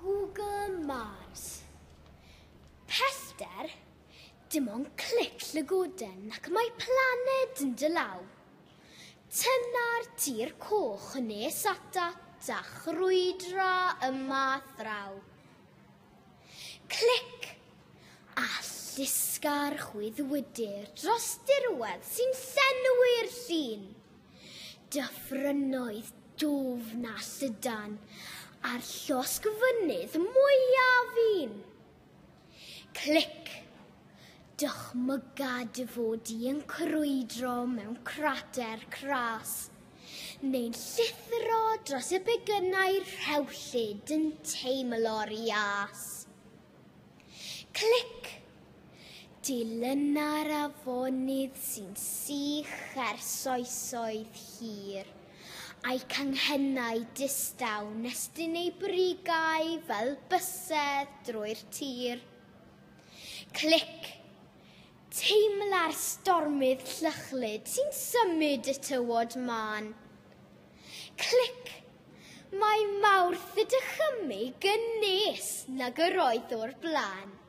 Google Mars. Pellter, dim ond clic llygoden ac mae planed yn dy law. Tyna'r tir coch yn nes atat a chrwydra yma thraw. Clic! A llusga'r chwyddwydyr dros dirwedd sy'n llenwi'r llun. Dyffrynnoedd dwfn a llydan a'r llosg fynydd mwyaf un. Clic! Dychmyga dy fod di yn crwydro mewn crater cras, neu'n llithro dros y begynnau rhewllyd yn teimlo'r ias. Clic! Dilyna'r afonydd sy'n sych ers oesoedd hir, a'i canghennau distaw nestyn eu brigau fel bysedd drwy'r tir. Clic! Teimla'r stormydd llychlyd sy'n symud y tywod mân. Clic! Mae Mawrth y dychymyg yn nes nag yr oedd o'r blaen.